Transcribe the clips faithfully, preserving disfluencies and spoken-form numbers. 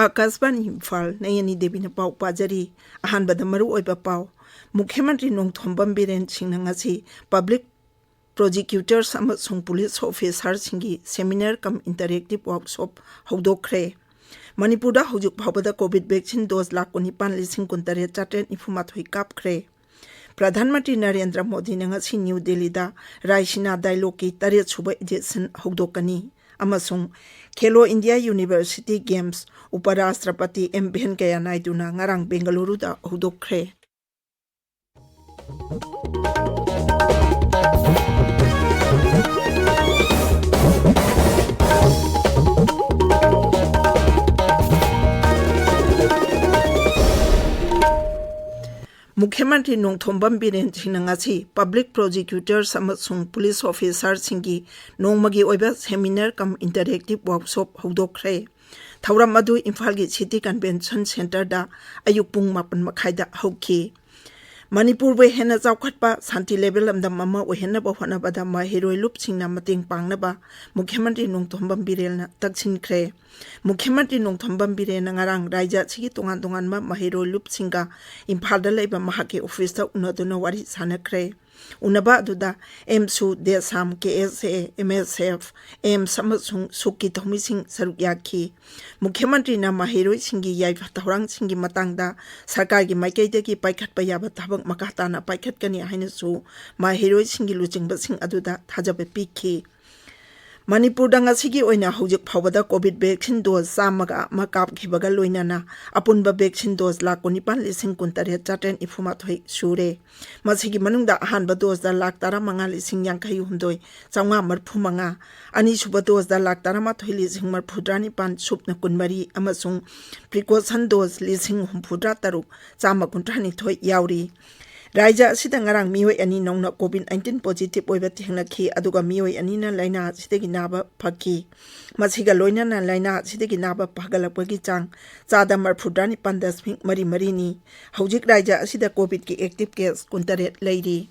ꯑꯥꯀꯥꯁꯕꯥꯅꯤ ꯏꯝꯐꯥꯜ, ꯅꯌꯅꯤ ꯗꯦꯕꯤꯅ ꯄꯥꯎ ꯄꯥꯖꯔꯤ꯫ ꯑꯍꯥꯟꯕꯗ ꯃꯔꯨꯑꯣꯏꯕ ꯄꯥꯎ꯫ ꯃꯨꯈ꯭ꯌ ꯃꯟꯇ꯭ꯔꯤ ꯅꯣꯡꯊꯣꯝꯕꯝ ꯕꯤꯔꯦꯟ ꯁꯤꯡꯅ ꯉꯁꯤ ꯄꯕ꯭ꯂꯤꯛ ꯄ꯭ꯔꯣꯁꯤꯀ꯭ꯌꯨꯇꯔꯁ ꯑꯃꯁꯨꯡ ꯄꯨꯂꯤꯁ ꯑꯣꯐꯤꯁꯥꯔꯁꯤꯡꯒꯤ ꯁꯦꯃꯤꯅꯥꯔ ꯀꯝ ꯏꯟꯇꯔꯦꯛꯇꯤꯞ ꯋꯥꯔꯛꯁꯣꯞ ꯍꯧꯗꯣꯛꯈ꯭ꯔꯦ꯫ ꯃꯅꯤꯄꯨꯔꯗ ꯍꯧꯖꯤꯛ ꯐꯥꯎꯕꯗ ꯀꯣꯚꯤꯗ ꯚꯦꯛꯁꯤꯟ ꯗꯣꯁ ꯂꯥꯈ ꯀꯨꯟꯅꯤꯄꯥꯟ ꯂꯤꯁꯤꯡ ꯀꯨꯟꯇꯔꯦꯠ ꯆꯥꯇ꯭ꯔꯦꯠ ꯅꯤꯐꯨꯃꯥꯊꯣꯏ ꯀꯥꯞꯈ꯭ꯔꯦ꯫ ꯄ꯭ꯔꯙꯥꯟ ꯃꯟꯇ꯭ꯔꯤ ꯅꯔꯦꯟꯗ꯭ꯔ ꯃꯣꯗꯤꯅ ꯉꯁꯤ ꯅ꯭ꯌꯨ ꯗꯦꯜꯂꯤꯗ ꯔꯥꯏꯁꯤꯅꯥ ꯗꯥꯏꯂꯣꯒꯀꯤ ꯇꯔꯦꯠ ꯁꯨꯕ ꯏꯗꯤꯁꯟ ꯍꯧꯗꯣꯛꯀꯅꯤ꯫ ꯑꯃꯁꯨꯡ ꯈꯦꯂꯣ ꯏꯟꯗꯤꯌꯥ ꯌꯨꯅꯤꯚꯔꯁꯤꯇꯤ ꯒꯦꯝꯁ ꯎꯄꯔꯥꯁꯇ꯭ꯔꯄꯇꯤ ꯑꯦꯝ ꯚꯦꯟꯀꯌꯥ ꯅꯥꯏꯗꯨꯅ ꯉꯔꯥꯡ ꯕꯦꯡꯒꯂꯨꯔꯨꯗ ꯍꯧꯗꯣꯛꯈ꯭ꯔꯦ꯫ ꯃꯨꯈ꯭ꯌ ꯃꯟꯇ꯭ꯔꯤ ꯅꯣꯡꯊꯣꯝꯕꯝ ꯕꯤꯔꯦꯟ ꯁꯤꯡꯅ ꯉꯁꯤ ꯄꯕ꯭ꯂꯤꯛ ꯄ꯭ꯔꯣꯁꯤꯀ꯭ꯌꯨꯇꯔꯁ ꯑꯃꯁꯨꯡ ꯄꯨꯂꯤꯁ ꯑꯣꯐꯤꯁꯥꯔꯁꯤꯡꯒꯤ ꯅꯣꯡꯃꯒꯤ ꯑꯣꯏꯕ ꯁꯦꯃꯤꯅꯥꯔ ꯀꯝ ꯏꯟꯇꯔꯦꯛꯇꯤꯞ ꯋꯥꯔꯛꯁꯣꯞ ꯍꯧꯗꯣꯛꯈ꯭ꯔꯦ꯫ ꯊꯧꯔꯝ ꯑꯗꯨ ꯏꯝꯐꯥꯜꯒꯤ ꯁꯤꯇꯤ ꯀꯟꯚꯦꯟꯁꯟ ꯁꯦꯟꯇꯔꯗ ꯑꯌꯨꯛ ꯄꯨꯡ ꯃꯥꯄꯟ ꯃꯈꯥꯏꯗ ꯍꯧꯈꯤ꯫ ꯃꯅꯤꯄꯨꯔꯕꯨ ꯍꯦꯟꯅ ꯆꯥꯎꯈꯠꯄ, ꯁꯥꯟꯇꯤ ꯂꯩꯕ ꯂꯝꯗꯝ ꯑꯃ ꯑꯣꯏꯍꯟꯅꯕ ꯍꯣꯠꯅꯕꯗ ꯃꯍꯩꯔꯣꯏ ꯂꯨꯞꯁꯤꯡꯅ ꯃꯇꯦꯡ ꯄꯥꯡꯅꯕ ꯃꯨꯈ꯭ꯌ ꯃꯟꯇ꯭ꯔꯤ ꯅꯣꯡꯊꯣꯝꯕꯝ ꯕꯤꯔꯦꯟꯅ ꯇꯛꯁꯤꯟꯈ꯭ꯔꯦ꯫ ꯃꯨꯈ꯭ꯌ ꯃꯟꯇ꯭ꯔꯤ ꯅꯣꯡꯊꯣꯝꯕꯝ ꯕꯤꯔꯦꯟꯅ ꯉꯔꯥꯡ ꯔꯥꯖ꯭ꯌ ꯑꯁꯤꯒꯤ ꯇꯣꯉꯥꯟ ꯇꯣꯉꯥꯟꯕ ꯃꯍꯩꯔꯣꯏ ꯂꯨꯞꯁꯤꯡꯒ ꯏꯝꯐꯥꯜꯗ ꯂꯩꯕ ꯃꯍꯥꯛꯀꯤ ꯑꯣꯐꯤꯁꯇ ꯎꯅꯗꯨꯅ ꯋꯥꯔꯤ ꯁꯥꯟꯅꯈ꯭ꯔꯦ꯫ ꯎꯅꯕ ꯑꯗꯨꯗ ꯑꯦꯝꯁꯨ, ꯗꯦꯁꯥꯝ, ꯀꯦ ꯑꯦꯁ ꯑꯦ, ꯑꯦꯝ ꯑꯦꯁ ꯑꯦꯐ, ꯑꯦꯝꯁ ꯑꯃꯁꯨꯡ ꯁꯨꯛꯀꯤ ꯊꯧꯃꯤꯁꯤꯡ ꯁꯔꯨꯛ ꯌꯥꯈꯤ꯫ ꯃꯨꯈ꯭ꯌ ꯃꯟꯇ꯭ꯔꯤꯅ ꯃꯍꯩꯔꯣꯏꯁꯤꯡꯒꯤ ꯌꯥꯏꯐ ꯊꯧꯔꯥꯡꯁꯤꯡꯒꯤ ꯃꯇꯥꯡꯗ ꯁꯔꯀꯥꯔꯒꯤ ꯃꯥꯏꯀꯩꯗꯒꯤ ꯄꯥꯏꯈꯠꯄ ꯌꯥꯕ ꯊꯕꯛ ꯃꯈꯥ ꯇꯥꯅ ꯄꯥꯏꯈꯠꯀꯅꯤ ꯍꯥꯏꯅꯁꯨ ꯃꯍꯩꯔꯣꯏꯁꯤꯡꯒꯤ ꯂꯨꯆꯤꯡꯕꯁꯤꯡ ꯑꯗꯨꯗ ꯊꯥꯖꯕ ꯄꯤꯈꯤ꯫ ꯃꯅꯤꯄꯨꯔꯗ ꯉꯁꯤꯒꯤ ꯑꯣꯏꯅ ꯍꯧꯖꯤꯛ ꯐꯥꯎꯕꯗ ꯀꯣꯚꯤꯗ ꯚꯦꯛꯁꯤꯟ ꯗꯣꯁ ꯆꯥꯝꯃꯒ ꯑꯃ ꯀꯥꯞꯈꯤꯕꯒ ꯂꯣꯏꯅꯅ ꯑꯄꯨꯟꯕ ꯚꯦꯛꯁꯤꯟ ꯗꯣꯁ ꯂꯥꯈ ꯀꯨꯟꯅꯤꯄꯥꯟ ꯂꯤꯁꯤꯡ ꯀꯨꯟꯇꯔꯦꯠ ꯆꯥꯇ꯭ꯔꯦꯠ ꯅꯤꯐꯨꯃꯥꯊꯣꯏ ꯁꯨꯔꯦ꯫ ꯃꯁꯤꯒꯤ ꯃꯅꯨꯡꯗ ꯑꯍꯥꯟꯕ ꯗꯣꯁꯇ ꯂꯥꯈ ꯇꯔꯥꯃꯉꯥ ꯂꯤꯁꯤꯡ ꯌꯥꯡꯈꯩ ꯍꯨꯝꯗꯣꯏ ꯆꯥꯝꯃꯉꯥ ꯃꯔꯤꯐꯨ ꯃꯉꯥ, ꯑꯅꯤꯁꯨꯕ ꯗꯣꯁꯇ ꯂꯥꯈ ꯇꯔꯥꯃꯥꯊꯣꯏ ꯂꯤꯁꯤꯡ ꯃꯔꯤꯐꯨꯇꯔꯥ ꯅꯤꯄꯥꯟ ꯁꯨꯞꯅ ꯀꯨꯟꯃꯔꯤ ꯑꯃꯁꯨꯡ ꯄ꯭ꯔꯤꯀꯣꯁꯟ ꯗꯣꯁ ꯂꯤꯁꯤꯡ ꯍꯨꯝꯐꯨꯇꯔꯥ ꯇꯔꯨꯛ ꯆꯥꯝꯃ ꯀꯨꯟꯊ꯭ꯔꯥ ꯅꯤꯊꯣꯏ ꯌꯥꯎꯔꯤ꯫ ꯔꯥꯖ꯭ꯌ ꯑꯁꯤꯗ ꯉꯔꯥꯡ ꯃꯤꯑꯣꯏ ꯑꯅꯤ ꯅꯧꯅ COVID nineteen positive ꯑꯣꯏꯕ ꯊꯦꯡꯅꯈꯤ, ꯑꯗꯨꯒ ꯃꯤꯑꯣꯏ ꯑꯅꯤꯅ ꯂꯥꯏꯅꯥ ꯑꯁꯤꯗꯒꯤ ꯅꯥꯕ ꯐꯈꯤ꯫ ꯃꯁꯤꯒ ꯂꯣꯏꯅꯅ ꯂꯥꯏꯅꯥ ꯑꯁꯤꯗꯒꯤ ꯅꯥꯕ ꯐꯒꯠꯂꯛꯄꯒꯤ ꯆꯥꯡ ꯆꯥꯗ ꯃꯔꯤꯐꯨꯇꯔꯥ ꯅꯤꯄꯥꯟ ꯗꯁꯃꯤꯛ ꯃꯔꯤ ꯃꯔꯤꯅꯤ꯫ ꯍꯧꯖꯤꯛ ꯔꯥꯖ꯭ꯌ ꯑꯁꯤꯗ COVIDꯀꯤ active case ꯀꯨꯟꯇꯔꯦꯠ ꯂꯩꯔꯤ꯫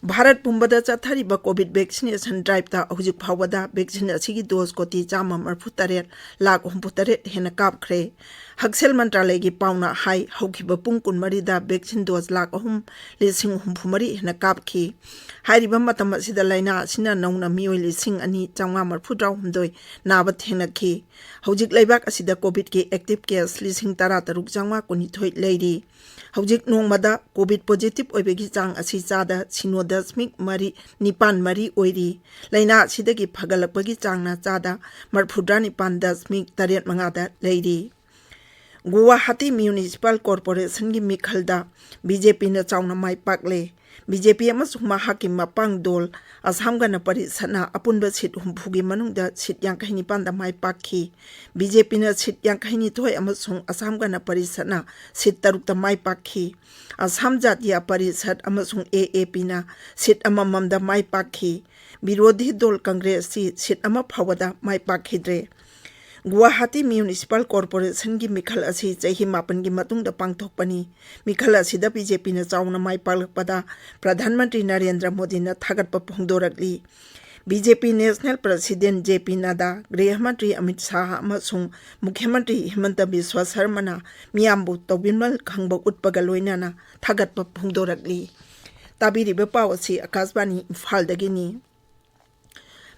ꯚꯥꯔꯠ ꯄꯨꯝꯕꯗ ꯆꯠꯊꯔꯤꯕ COVID vaccination driveꯇ ꯍꯧꯖꯤꯛ ꯐꯥꯎꯕꯗ vaccine ꯑꯁꯤꯒꯤ dose ꯀꯣꯇꯤ ꯆꯥꯝꯃ ꯃꯔꯤꯐꯨꯇꯔꯦꯠ ꯂꯥꯈ ꯍꯨꯝꯐꯨꯇꯔꯦꯠ ꯍꯦꯟꯅ ꯀꯥꯞꯈ꯭ꯔꯦ꯫ ꯍꯛꯁꯦꯜ ꯃꯟꯇ꯭ꯔꯥꯂꯌꯒꯤ ꯄꯥꯎꯅ ꯍꯥꯏ, ꯍꯧꯈꯤꯕ ꯄꯨꯡ ꯀꯨꯟꯃꯔꯤꯗ vaccine dose ꯂꯥꯈ ꯑꯍꯨꯝ ꯂꯤꯁꯤꯡ ꯍꯨꯝꯐꯨ ꯃꯔꯤ ꯍꯦꯟꯅ ꯀꯥꯞꯈꯤ꯫ ꯍꯥꯏꯔꯤꯕ ꯃꯇꯝ ꯑꯁꯤꯗ ꯂꯥꯏꯅꯥ ꯑꯁꯤꯅ ꯅꯧꯅ ꯃꯤꯑꯣꯏ ꯂꯤꯁꯤꯡ ꯑꯅꯤ ꯆꯥꯝꯃꯉꯥ ꯃꯔꯤꯐꯨꯇꯔꯥꯍꯨꯝꯗꯣꯏ ꯅꯥꯕ ꯊꯦꯡꯅꯈꯤ꯫ ꯍꯧꯖꯤꯛ ꯂꯩꯕꯥꯛ ꯑꯁꯤꯗ COVIDꯀꯤ active case ꯂꯤꯁꯤꯡ ꯇꯔꯥꯇꯔꯨꯛ ꯆꯥꯝꯃꯉꯥ ꯀꯨꯟꯅꯤꯊꯣꯏ ꯂꯩꯔꯤ꯫ ꯍꯧꯖꯤꯛ ꯅꯣꯡꯃꯗ COVID positive ꯑꯣꯏꯕꯒꯤ ꯆꯥꯡ ꯑꯁꯤ ꯆꯥꯗ ꯁꯤꯅꯣ ꯗꯁꯃꯤꯛ ꯃꯔꯤ ꯅꯤꯄꯥꯟ ꯃꯔꯤ ꯑꯣꯏꯔꯤ꯫ ꯂꯥꯏꯅꯥ ꯑꯁꯤꯗꯒꯤ ꯐꯒꯠꯂꯛꯄꯒꯤ ꯆꯥꯡꯅ ꯆꯥꯗ ꯃꯔꯤꯐꯨꯇꯔꯥ ꯅꯤꯄꯥꯟ ꯗꯁꯃꯤꯛ ꯇꯔꯦꯠ ꯃꯉꯥꯗ ꯂꯩꯔꯤ꯫ ꯒꯨꯋꯥꯍꯥꯇꯤ Municipal Corporationꯒꯤ ꯃꯤꯈꯜꯗ BJPꯅ ꯆꯥꯎꯅ ꯃꯥꯏ ꯄꯥꯛꯂꯦ꯫ BJP ꯑꯃꯁꯨꯡ ꯃꯍꯥꯛꯀꯤ ꯃꯄꯥꯡ ꯗꯣꯜ ꯑꯁꯥꯝ ꯒꯅ ꯄꯔꯤꯁꯠꯅ ꯑꯄꯨꯟꯕ seat ꯍꯨꯝꯐꯨꯒꯤ ꯃꯅꯨꯡꯗ seat ꯌꯥꯡꯈꯩ ꯅꯤꯄꯥꯟꯗ ꯃꯥꯏ ꯄꯥꯛꯈꯤ꯫ BJPꯅ seat ꯌꯥꯡꯈꯩ ꯅꯤꯊꯣꯏ ꯑꯃꯁꯨꯡ ꯑꯁꯥꯝ ꯒꯅ ꯄꯔꯤꯁꯠꯅ seat ꯇꯔꯨꯛꯇ ꯃꯥꯏ ꯄꯥꯛꯈꯤ꯫ ꯑꯁꯥꯝ ꯖꯥꯇꯤꯌꯥ ꯄꯔꯤꯁꯠ ꯑꯃꯁꯨꯡ AAPꯅ seat ꯑꯃꯃꯝꯗ ꯃꯥꯏ ꯄꯥꯛꯈꯤ꯫ ꯕꯤꯔꯣꯙꯤ ꯗꯣꯜ ꯀꯪꯒ꯭ꯔꯦꯁꯁꯤ seat ꯑꯃ ꯐꯥꯎꯕꯗ ꯃꯥꯏ ꯄꯥꯛꯈꯤꯗ꯭ꯔꯦ꯫ ꯒꯨꯋꯥꯍꯥꯇꯤ Municipal Corporationꯒꯤ ꯃꯤꯈꯜ ꯑꯁꯤ ꯆꯍꯤ ꯃꯥꯄꯟꯒꯤ ꯃꯇꯨꯡꯗ ꯄꯥꯡꯊꯣꯛꯄꯅꯤ꯫ ꯃꯤꯈꯜ ꯑꯁꯤꯗ BJPꯅ ꯆꯥꯎꯅ ꯃꯥꯏ ꯄꯥꯛꯂꯛꯄꯗ ꯄ꯭ꯔꯙꯥꯟ ꯃꯟꯇ꯭ꯔꯤ ꯅꯔꯦꯟꯗ꯭ꯔ ꯃꯣꯗꯤꯅ ꯊꯥꯒꯠꯄ ꯐꯣꯡꯗꯣꯔꯛꯂꯤ꯫ BJP National President JP ꯅꯗꯥ, ꯒ꯭ꯔꯤꯍ ꯃꯟꯇ꯭ꯔꯤ ꯑꯃꯤꯠ ꯁꯥꯍ ꯑꯃꯁꯨꯡ ꯃꯨꯈ꯭ꯌ ꯃꯟꯇ꯭ꯔꯤ ꯍꯤꯃꯟꯇ ꯕꯤꯁ꯭ꯋ ꯁꯔꯃꯅ ꯃꯤꯌꯥꯝꯕꯨ ꯇꯧꯕꯤꯃꯜ ꯈꯪꯕ ꯎꯠꯄꯒ ꯂꯣꯏꯅꯅ ꯊꯥꯒꯠꯄ ꯐꯣꯡꯗꯣꯔꯛꯂꯤ꯫ ꯇꯥꯕꯤꯔꯤꯕ ꯄꯥꯎ ꯑꯁꯤ ꯑꯀꯥꯁꯕꯥꯅꯤ ꯏꯝꯐꯥꯜꯗꯒꯤꯅꯤ꯫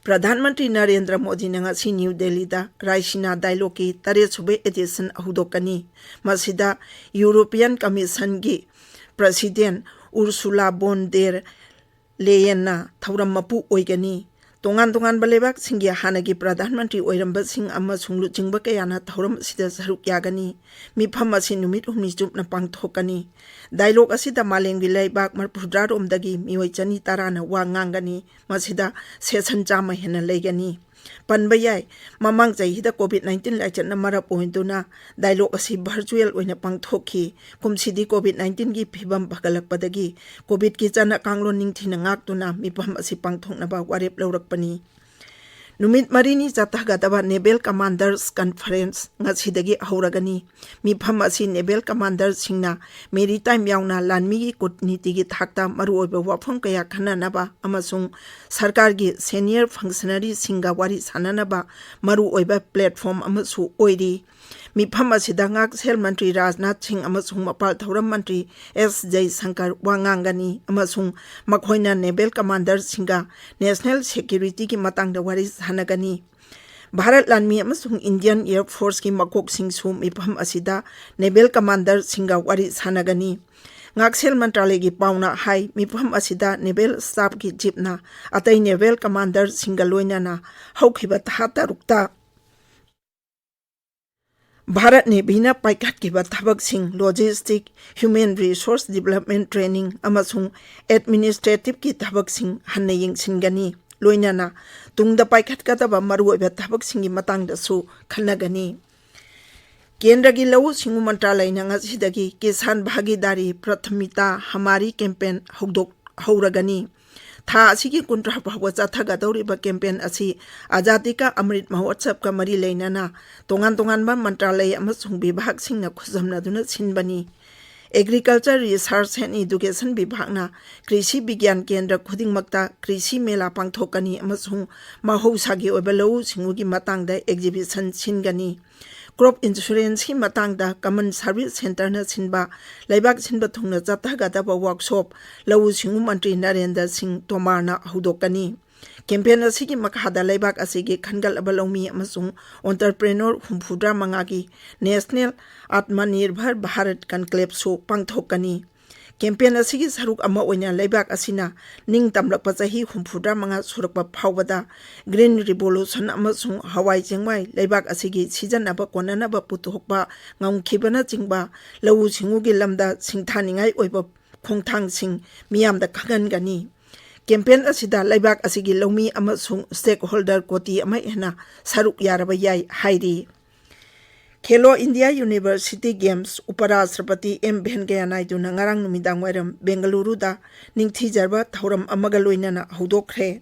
ꯄ꯭ꯔꯙꯥꯟ ꯃꯟꯇ꯭ꯔꯤ ꯅꯔꯦꯟꯗ꯭ꯔ ꯃꯣꯗꯤꯅ ꯉꯁꯤ ꯅ꯭ꯌꯨ ꯗꯦꯜꯂꯤꯗ ꯔꯥꯏꯁꯤꯅꯥ ꯗꯥꯏꯂꯣꯒꯀꯤ ꯇꯔꯦꯠ ꯁꯨꯕ edition ꯍꯧꯗꯣꯛꯀꯅꯤ꯫ ꯃꯁꯤꯗ European Commissionꯒꯤ President Ursula von der Leyenꯅ ꯊꯧꯔꯝ ꯃꯄꯨ ꯑꯣꯏꯒꯅꯤ꯫ ꯇꯣꯉꯥꯟ ꯇꯣꯉꯥꯟꯕ ꯂꯩꯕꯥꯛꯁꯤꯡꯒꯤ ꯍꯥꯟꯅꯒꯤ ꯄ꯭ꯔꯙꯥꯟ ꯃꯟꯇ꯭ꯔꯤ ꯑꯣꯏꯔꯝꯕꯁꯤꯡ ꯑꯃꯁꯨꯡ ꯂꯨꯆꯤꯡꯕ ꯀꯌꯥꯅ ꯊꯧꯔꯝ ꯑꯁꯤꯗ ꯁꯔꯨꯛ ꯌꯥꯒꯅꯤ꯫ ꯃꯤꯐꯝ ꯑꯁꯤ ꯅꯨꯃꯤꯠ ꯍꯨꯝꯅꯤ ꯆꯨꯞꯅ ꯄꯥꯡꯊꯣꯛꯀꯅꯤ꯫ ꯗꯥꯏꯂꯣꯒ ꯑꯁꯤꯗ ꯃꯥꯂꯦꯝꯒꯤ ꯂꯩꯕꯥꯛ ꯃꯔꯤꯐꯨꯇꯔꯥ ꯔꯣꯝꯗꯒꯤ ꯃꯤꯑꯣꯏ ꯆꯅꯤ ꯇꯔꯥꯅ ꯋꯥ ꯉꯥꯡꯒꯅꯤ꯫ ꯃꯁꯤꯗ session ꯆꯥꯝꯃ ꯍꯦꯟꯅ ꯂꯩꯒꯅꯤ꯫ ꯄꯟꯕ ꯌꯥꯏ꯫ ꯃꯃꯥꯡ ꯆꯍꯤꯗ COVID nineteen ꯂꯥꯏꯆꯠꯅ ꯃꯔꯝ ꯑꯣꯏꯗꯨꯅ dialogue ꯑꯁꯤ virtual ꯑꯣꯏꯅ ꯄꯥꯡꯊꯣꯛꯈꯤ꯫ ꯀꯨꯝꯁꯤꯗꯤ COVID nineteenꯒꯤ ꯐꯤꯕꯝ ꯐꯒꯠꯂꯛꯄꯗꯒꯤ COVIDꯀꯤ ꯆꯠꯅ ꯀꯥꯡꯂꯣꯟ ꯅꯤꯡꯊꯤꯅ ꯉꯥꯛꯇꯨꯅ ꯃꯤꯐꯝ ꯑꯁꯤ ꯄꯥꯡꯊꯣꯛꯅꯕ ꯋꯥꯔꯦꯞ ꯂꯧꯔꯛꯄꯅꯤ꯫ ꯅꯨꯃꯤꯠ ꯃꯔꯤꯅꯤ ꯆꯠꯊꯒꯗꯕ Naval Commanders Conference ꯉꯁꯤꯗꯒꯤ ꯍꯧꯔꯒꯅꯤ꯫ ꯃꯤꯐꯝ ꯑꯁꯤ Naval Commanderꯁꯤꯡꯅ maritime ꯌꯥꯎꯅ ꯂꯥꯟꯃꯤꯒꯤ ꯀꯨꯠꯅꯤꯇꯤꯒꯤ ꯊꯥꯛꯇ ꯃꯔꯨꯑꯣꯏꯕ ꯋꯥꯐꯝ ꯀꯌꯥ ꯈꯟꯅꯅꯕ ꯑꯃꯁꯨꯡ ꯁꯔꯀꯥꯔꯒꯤ senior functionaryꯁꯤꯡꯒ ꯋꯥꯔꯤ ꯁꯥꯅꯅꯕ ꯃꯔꯨꯑꯣꯏꯕ platform ꯑꯃꯁꯨ ꯑꯣꯏꯔꯤ꯫ ꯃꯤꯐꯝ ꯑꯁꯤꯗ ꯉꯥꯛꯁꯦꯜ ꯃꯟꯇ꯭ꯔꯤ ꯔꯥꯖꯅꯥꯊ ꯁꯤꯡ ꯑꯃꯁꯨꯡ ꯃꯄꯥꯜ ꯊꯧꯔꯝ ꯃꯟꯇ꯭ꯔꯤ ꯑꯦꯁ ꯖꯌꯁꯪꯀꯔ ꯋꯥ ꯉꯥꯡꯒꯅꯤ ꯑꯃꯁꯨꯡ ꯃꯈꯣꯏꯅ Naval Commanderꯁꯤꯡꯒ national securityꯒꯤ ꯃꯇꯥꯡꯗ ꯋꯥꯔꯤ ꯁꯥꯅꯒꯅꯤ꯫ ꯚꯥꯔꯠ ꯂꯥꯟꯃꯤ ꯑꯃꯁꯨꯡ Indian Air Forceꯀꯤ ꯃꯀꯣꯛꯁꯤꯡꯁꯨ ꯃꯤꯐꯝ ꯑꯁꯤꯗ Naval Commanderꯁꯤꯡꯒ ꯋꯥꯔꯤ ꯁꯥꯅꯒꯅꯤ꯫ ꯉꯥꯛꯁꯦꯜ ꯃꯟꯇ꯭ꯔꯥꯂꯌꯒꯤ ꯄꯥꯎꯅ ꯍꯥꯏ, ꯃꯤꯐꯝ ꯑꯁꯤꯗ Naval Staffꯀꯤ Chiefꯅ ꯑꯇꯩ Naval Commanderꯁꯤꯡꯒ ꯂꯣꯏꯅꯅ ꯍꯧꯈꯤꯕ ꯊꯥ ꯇꯔꯨꯛꯇ ꯚꯥꯔꯠ Navyꯅ ꯄꯥꯏꯈꯠꯈꯤꯕ ꯊꯕꯛꯁꯤꯡ, logistic, human resource development training ꯑꯃꯁꯨꯡ administrativeꯀꯤ ꯊꯕꯛꯁꯤꯡ ꯍꯟꯅ ꯌꯦꯡꯁꯤꯟꯒꯅꯤ꯫ ꯂꯣꯏꯅꯅ ꯇꯨꯡꯗ ꯄꯥꯏꯈꯠꯀꯗꯕ ꯃꯔꯨꯑꯣꯏꯕ ꯊꯕꯛꯁꯤꯡꯒꯤ ꯃꯇꯥꯡꯗꯁꯨ ꯈꯟꯅꯒꯅꯤ꯫ ꯀꯦꯟꯗ꯭ꯔꯒꯤ ꯂꯧꯎ ꯁꯤꯡꯎ ꯃꯟꯇ꯭ꯔꯥꯂꯌꯅ ꯉꯁꯤꯗꯒꯤ Kisan Bhagidari Prathamikta Hamari campaign ꯍꯧꯗꯣꯛ-, ꯍꯧꯔꯒꯅꯤ꯫ ꯊꯥ ꯑꯁꯤꯒꯤ ꯀꯨꯟꯊ꯭ꯔꯥ ꯐꯥꯎꯕ ꯆꯠꯊꯒꯗꯧꯔꯤꯕ campaign ꯑꯁꯤ Azadi Ka Amrit Mahotsavꯒ ꯃꯔꯤ ꯂꯩꯅꯅ ꯇꯣꯉꯥꯟ ꯇꯣꯉꯥꯟꯕ ꯃꯟꯇ꯭ꯔꯥꯂꯌ ꯑꯃꯁꯨꯡ ꯕꯤꯚꯥꯒꯁꯤꯡꯅ ꯈꯨꯠꯁꯝꯅꯗꯨꯅ ꯁꯤꯟꯕꯅꯤ꯫ Agriculture, Research and Education ꯕꯤꯚꯥꯒꯅ ꯀ꯭ꯔꯤꯁꯤ ꯕꯤꯒ꯭ꯌꯥꯟ ꯀꯦꯟꯗ꯭ꯔ ꯈꯨꯗꯤꯡꯃꯛꯇ ꯀ꯭ꯔꯤꯁꯤ ꯃꯦꯂꯥ ꯄꯥꯡꯊꯣꯛꯀꯅꯤ ꯑꯃꯁꯨꯡ ꯃꯍꯧꯁꯥꯒꯤ ꯑꯣꯏꯕ ꯂꯧꯎ ꯁꯤꯡꯎꯒꯤ ꯃꯇꯥꯡꯗ exhibition ꯁꯤꯟꯒꯅꯤ꯫ Crop insuranceꯀꯤ ꯃꯇꯥꯡꯗ Common Service Centreꯅ ꯁꯤꯟꯕ ꯂꯩꯕꯥꯛ ꯁꯤꯟꯕ ꯊꯨꯡꯅ ꯆꯠꯊꯒꯗꯕ workshop ꯂꯧꯎ ꯁꯤꯡꯎ ꯃꯟꯇ꯭ꯔꯤ ꯅꯔꯦꯟꯗ꯭ꯔ ꯁꯤꯡ ꯇꯣꯃꯥꯔꯅ ꯍꯧꯗꯣꯛꯀꯅꯤ꯫ Campaign ꯑꯁꯤꯒꯤ ꯃꯈꯥꯗ ꯂꯩꯕꯥꯛ ꯑꯁꯤꯒꯤ ꯈꯟꯒꯠꯂꯕ ꯂꯧꯃꯤ ꯑꯃꯁꯨꯡ entrepreneur ꯍꯨꯝꯐꯨꯇꯔꯥ ꯃꯉꯥꯒꯤ National Atmanirbhar Bharat Conclaveꯁꯨ ꯄꯥꯡꯊꯣꯛꯀꯅꯤ꯫ Campaign ꯑꯁꯤꯒꯤ ꯁꯔꯨꯛ ꯑꯃ ꯑꯣꯏꯅ ꯂꯩꯕꯥꯛ ꯑꯁꯤꯅ ꯅꯤꯡꯇꯝꯂꯛꯄ ꯆꯍꯤ ꯍꯨꯝꯐꯨꯇꯔꯥ ꯃꯉꯥ ꯁꯨꯔꯛꯄ ꯐꯥꯎꯕꯗ Green Revolution ꯑꯃꯁꯨꯡ ꯍꯋꯥꯏ ꯆꯦꯡꯋꯥꯏ ꯂꯩꯕꯥꯛ ꯑꯁꯤꯒꯤ ꯁꯤꯖꯤꯟꯅꯕ ꯀꯣꯟꯅꯅꯕ ꯄꯨꯊꯣꯛꯄ ꯉꯝꯈꯤꯕꯅꯆꯤꯡꯕ ꯂꯧꯎ ꯁꯤꯡꯎꯒꯤ ꯂꯝꯗ ꯁꯤꯡꯊꯥꯅꯤꯡꯉꯥꯏ ꯑꯣꯏꯕ ꯈꯣꯡꯊꯥꯡꯁꯤꯡ ꯃꯤꯌꯥꯝꯗ ꯈꯪꯍꯟꯒꯅꯤ꯫ ꯀꯦꯝꯄꯦꯟ ꯑꯁꯤꯗ ꯂꯩꯕꯥꯛ ꯑꯁꯤꯒꯤ ꯂꯧꯃꯤ ꯑꯃꯁꯨꯡ stakeholder ꯀꯣꯇꯤ ꯑꯃ ꯍꯦꯟꯅ ꯁꯔꯨꯛ ꯌꯥꯔꯕ ꯌꯥꯏ ꯍꯥꯏꯔꯤ꯫ ꯈꯦꯂꯣ ꯏꯟꯗꯤꯌꯥ ꯌꯨꯅꯤꯚꯔꯁꯤꯇꯤ ꯒꯦꯝꯁ ꯎꯄꯔꯥꯁꯇ꯭ꯔꯄꯇꯤ ꯑꯦꯝ ꯚꯦꯟꯀꯌꯥ ꯅꯥꯏꯗꯨꯅ ꯉꯔꯥꯡ ꯅꯨꯃꯤꯗꯥꯡ ꯋꯥꯏꯔꯝ ꯕꯦꯡꯒꯂꯨꯔꯨꯗ ꯅꯤꯡꯊꯤꯖꯔꯕ ꯊꯧꯔꯝ ꯑꯃꯒ ꯂꯣꯏꯅꯅ ꯍꯧꯗꯣꯛꯈ꯭ꯔꯦ꯫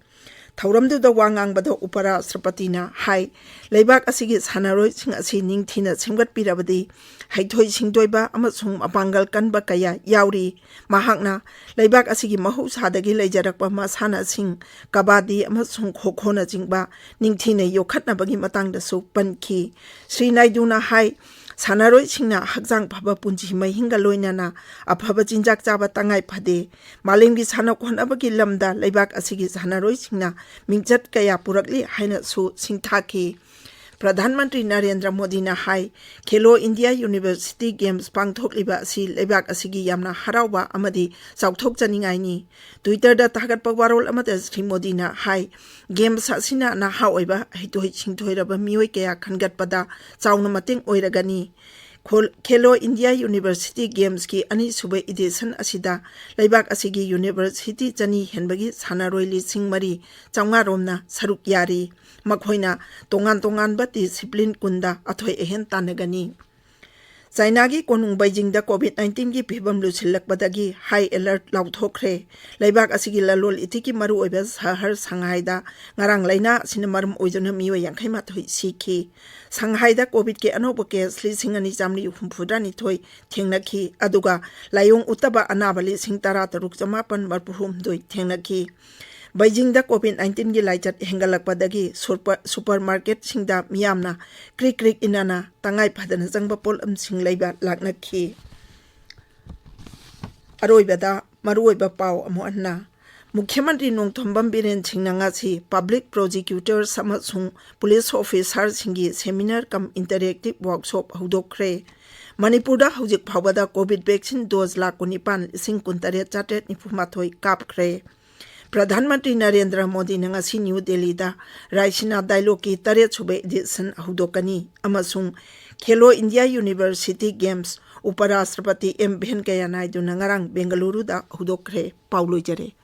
ꯊꯧꯔꯝꯗꯨꯗ ꯋꯥ ꯉꯥꯡꯕꯗ ꯎꯄꯔꯥꯁꯇ꯭ꯔꯄꯇꯤꯅ ꯍꯥꯏ, ꯂꯩꯕꯥꯛ ꯑꯁꯤꯒꯤ ꯁꯥꯟꯅꯔꯣꯏꯁꯤꯡ ꯑꯁꯤ ꯅꯤꯡꯊꯤꯅ ꯁꯦꯝꯒꯠꯄꯤꯔꯕꯗꯤ ꯍꯩꯊꯣꯏ ꯁꯤꯡꯊꯣꯏꯕ ꯑꯃꯁꯨꯡ ꯃꯄꯥꯡꯒꯜ ꯀꯟꯕ ꯀꯌꯥ ꯌꯥꯎꯔꯤ꯫ ꯃꯍꯥꯛꯅ ꯂꯩꯕꯥꯛ ꯑꯁꯤꯒꯤ ꯃꯍꯧꯁꯥꯗꯒꯤ ꯂꯩꯖꯔꯛꯄ ꯃꯁꯥꯟꯅꯁꯤꯡ, ꯀꯕꯥꯗꯤ ꯑꯃꯁꯨꯡ ꯈꯣꯈꯣꯅꯆꯤꯡꯕ ꯅꯤꯡꯊꯤꯅ ꯌꯣꯛꯈꯠꯅꯕꯒꯤ ꯃꯇꯥꯡꯗꯁꯨ ꯄꯟꯈꯤ꯫ ꯁ꯭ꯔꯤ ꯅꯥꯏꯗꯨꯅ ꯍꯥꯏ, ꯁꯥꯟꯅꯔꯣꯏꯁꯤꯡꯅ ꯍꯛꯆꯥꯡ ꯐꯕ ꯄꯨꯟꯁꯤ ꯃꯍꯤꯡꯒ ꯂꯣꯏꯅꯅ ꯑꯐꯕ ꯆꯤꯟꯖꯥꯛ ꯆꯥꯕ ꯇꯉꯥꯏ ꯐꯗꯦ꯫ ꯃꯥꯂꯦꯝꯒꯤ ꯁꯥꯟꯅ ꯈꯣꯠꯅꯕꯒꯤ ꯂꯝꯗ ꯂꯩꯕꯥꯛ ꯑꯁꯤꯒꯤ ꯁꯥꯟꯅꯔꯣꯏꯁꯤꯡꯅ ꯃꯤꯡꯆꯠ ꯀꯌꯥ ꯄꯨꯔꯛꯂꯤ ꯍꯥꯏꯅꯁꯨ ꯁꯤꯡꯊꯥꯈꯤ꯫ ꯄ꯭ꯔꯙꯥꯟ ꯃꯟꯇ꯭ꯔꯤ ꯅꯔꯦꯟꯗ꯭ꯔ ꯃꯣꯗꯤꯅ ꯍꯥꯏ, ꯈꯦꯂꯣ ꯏꯟꯗꯤꯌꯥ ꯌꯨꯅꯤꯚꯔꯁꯤꯇꯤ ꯒꯦꯝꯁ ꯄꯥꯡꯊꯣꯛꯂꯤꯕ ꯑꯁꯤ ꯂꯩꯕꯥꯛ ꯑꯁꯤꯒꯤ ꯌꯥꯝꯅ ꯍꯔꯥꯎꯕ ꯑꯃꯗꯤ ꯆꯥꯎꯊꯣꯛꯆꯅꯤꯡꯉꯥꯏꯅꯤ꯫ Twitter-ꯗ ꯊꯥꯒꯠꯄ ꯋꯥꯔꯣꯜ ꯑꯃꯗ ꯁ꯭ꯔꯤ ꯃꯣꯗꯤꯅ ꯍꯥꯏ, ꯒꯦꯝꯁ ꯑꯁꯤꯅ ꯅꯍꯥ ꯑꯣꯏꯕ ꯍꯩꯊꯣꯏ ꯁꯤꯡꯊꯣꯏꯔꯕ ꯃꯤꯑꯣꯏ ꯀꯌꯥ ꯈꯟꯒꯠꯄꯗ ꯆꯥꯎꯅ ꯃꯇꯦꯡ ꯑꯣꯏꯔꯒꯅꯤ꯫ ꯈꯣꯜ-, ꯈꯦꯂꯣ ꯏꯟꯗꯤꯌꯥ ꯌꯨꯅꯤꯚꯔꯁꯤꯇꯤ ꯒꯦꯝꯁꯀꯤ ꯑꯅꯤꯁꯨꯕ ꯏꯗꯤꯁꯟ ꯑꯁꯤꯗ ꯂꯩꯕꯥꯛ ꯑꯁꯤꯒꯤ ꯌꯨꯅꯤꯚꯔꯁꯤꯇꯤ ꯆꯅꯤ ꯍꯦꯟꯕꯒꯤ ꯁꯥꯟꯅꯔꯣꯏ ꯂꯤꯁꯤꯡ ꯃꯔꯤ ꯆꯥꯝꯃꯉꯥ ꯔꯣꯝꯅ ꯁꯔꯨꯛ ꯌꯥꯔꯤ꯫ ꯃꯈꯣꯏꯅ ꯇꯣꯉꯥꯟ ꯇꯣꯉꯥꯟꯕ ꯗꯤꯁꯤꯄ꯭ꯂꯤꯟ ꯀꯨꯟꯗ ꯑꯊꯣꯏ ꯑꯍꯦꯟ ꯇꯥꯟꯅꯒꯅꯤ꯫ ꯆꯥꯏꯅꯥꯒꯤ ꯀꯣꯅꯨꯡ ꯕꯩꯖꯤꯡꯗ COVID nineteen-ꯒꯤ ꯐꯤꯕꯝ ꯂꯨꯁꯤꯜꯂꯛꯄꯗꯒꯤ ꯍꯥꯏ ꯑꯦꯂꯔꯠ ꯂꯥꯎꯊꯣꯛꯈ꯭ꯔꯦ꯫ ꯂꯩꯕꯥꯛ ꯑꯁꯤꯒꯤ ꯂꯂꯣꯟ ꯏꯇꯤꯛꯀꯤ ꯃꯔꯨꯑꯣꯏꯕ ꯁꯍꯔ ꯁꯪꯍꯥꯏꯗ ꯉꯔꯥꯡ ꯂꯥꯏꯅꯥ ꯑꯁꯤꯅ ꯃꯔꯝ ꯑꯣꯏꯗꯨꯅ ꯃꯤꯑꯣꯏ ꯌꯥꯡꯈꯩ ꯃꯥꯊꯣꯏ ꯁꯤꯈꯤ꯫ ꯁꯪꯍꯥꯏꯗ COVID-ꯀꯤ ꯑꯅꯧꯕ ꯀꯦꯁ ꯂꯤꯁꯤꯡ ꯑꯅꯤ ꯆꯥꯃꯔꯤ ꯍꯨꯝꯐꯨꯇꯔꯥꯅꯤꯊꯣꯏ ꯊꯦꯡꯅꯈꯤ, ꯑꯗꯨꯒ ꯂꯥꯏꯑꯣꯡ ꯎꯠꯇꯕ ꯑꯅꯥꯕ ꯂꯤꯁꯤꯡ ꯇꯔꯥ ꯇꯔꯨꯛ ꯆꯃꯥꯄꯟ ꯃꯔꯤꯐꯨ ꯍꯨꯝꯗꯣꯏ ꯊꯦꯡꯅꯈꯤ꯫ ꯕꯩꯖꯤꯡꯗ COVID nineteen-ꯒꯤ ꯂꯥꯏꯆꯠ ꯍꯦꯟꯒꯠꯂꯛꯄꯗꯒꯤ ꯁꯨꯄꯔ-, ꯁꯨꯄꯔ ꯃꯥꯔꯀꯦꯠꯁꯤꯡꯗ ꯃꯤꯌꯥꯝꯅ ꯀ꯭ꯔꯤꯛ ꯀ꯭ꯔꯤꯛ ꯏꯅꯅ ꯇꯉꯥꯏ ꯐꯗꯅ ꯆꯪꯕ ꯄꯣꯠꯂꯝꯁꯤꯡ ꯂꯩꯕ ꯂꯥꯛꯅꯈꯤ꯫ ꯑꯔꯣꯏꯕꯗ ꯃꯔꯨꯑꯣꯏꯕ ꯄꯥꯎ ꯑꯃꯨꯛ ꯍꯟꯅ꯫ ꯃꯨꯈ꯭ꯌ ꯃꯟꯇ꯭ꯔꯤ ꯅꯣꯡꯊꯣꯝꯕꯝ ꯕꯤꯔꯦꯟ ꯁꯤꯡꯅ ꯉꯁꯤ ꯄꯕ꯭ꯂꯤꯛ ꯄ꯭ꯔꯣꯁꯤꯀ꯭ꯌꯨꯇꯔꯁ ꯑꯃꯁꯨꯡ ꯄꯨꯂꯤꯁ ꯑꯣꯐꯤꯁꯥꯔꯁꯤꯡꯒꯤ ꯁꯦꯃꯤꯅꯥꯔ ꯀꯝ ꯏꯟꯇꯔꯦꯛꯇꯤꯞ ꯋꯥꯔꯛꯁꯣꯞ ꯍꯧꯗꯣꯛꯈ꯭ꯔꯦ꯫ ꯃꯅꯤꯄꯨꯔꯗ ꯍꯧꯖꯤꯛ ꯐꯥꯎꯕꯗ COVID vaccine dose ꯂꯥꯈ ꯀꯨꯟꯅꯤꯄꯥꯟ ꯂꯤꯁꯤꯡ ꯀꯨꯟꯇꯔꯦꯠ ꯆꯥꯇ꯭ꯔꯦꯠ ꯅꯤꯐꯨ ꯃꯥꯊꯣꯏ ꯀꯥꯞꯈ꯭ꯔꯦ꯫ ꯄ꯭ꯔꯙꯥꯟ ꯃꯟꯇ꯭ꯔꯤ ꯅꯔꯦꯟꯗ꯭ꯔ ꯃꯣꯗꯤꯅ ꯉꯁꯤ ꯅ꯭ꯌꯨ ꯗꯦꯜꯂꯤꯗ ꯔꯥꯏꯁꯤꯅꯥ ꯗꯥꯏꯂꯣꯒꯀꯤ ꯇꯔꯦꯠꯁꯨꯕ ꯏꯗꯤꯁꯟ ꯍꯧꯗꯣꯛꯀꯅꯤ ꯑꯃꯁꯨꯡ ꯈꯦꯂꯣ ꯏꯟꯗꯤꯌꯥ ꯌꯨꯅꯤꯚꯔꯁꯤꯇꯤ ꯒꯦꯝꯁ ꯎꯄꯔꯥꯁꯇ꯭ꯔꯄꯇꯤ ꯑꯦꯝ ꯚꯦꯟꯀꯌꯥ ꯅꯥꯏꯗꯨꯅ ꯉꯔꯥꯡ ꯕꯦꯡꯒꯂꯨꯔꯨꯗ ꯍꯧꯗꯣꯛꯈ꯭ꯔꯦ꯫ ꯄꯥꯎ ꯂꯣꯏꯖꯔꯦ꯫